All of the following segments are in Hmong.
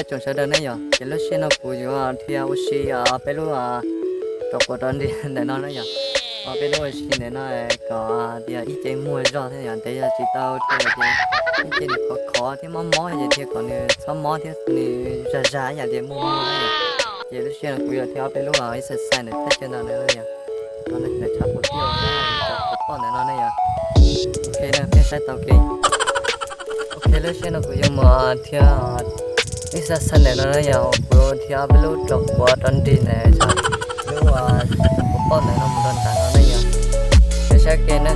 Tsoom sawv daws ne yom, ces lub sij hawm no kuv yuav dhia ua si peb lub rau quav rau nrig ntawm no na yom. Peb lub ua si ntawm no kom tias ib ce muag zog thiab yom, ntev yog tsis tau dhia ces ib ce nws khov khov thiab mob mob ces dhia kom nws txhob mob thiab nws zag zag yam tias muag muag na yom. Ces lub sij hawm no kuv yuav dhia ob peb lub exercise ntawm thaj chaw ntawm no na yom. No ne, tshav puas tiaj, puas poj ntawm no ne yom. Ok na, peb saib tau kev. Ok, lub sij hawm no kuv yuav mus dhia exercise ntawm no na yom, kuv dhia ob peb lub rau quav rau nrig ntawm lub puas poj ntawm no mus rau nram no na yom. Peb saib kev na.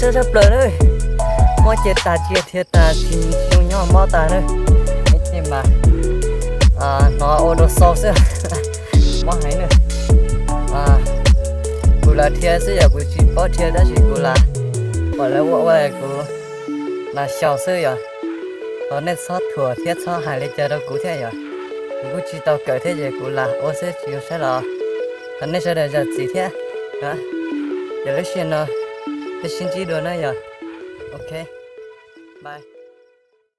Zaj zaj plaws na, mob ces tag cia thiab tag tsis zoo nyob mob tag na, ces mas hnov ua rau xau xwb, mob heev na. Kuv lam dhia xwb yog kuv tsis paub dhia tab sis kuv lam pom lawv ua ua kuv lam xyaum xwb yog. Thov nej txhob thuam thiab txhob hais li cas rau kuv thiab yog. Kuv kuj tsis tau kawm thiab ces kuv lam ua xwb tsis zoo saib los. Thov nej sawv daws zam txim thiab. Ces lub sij hawm no peb sib ntsib dua na yog. Ok, bye.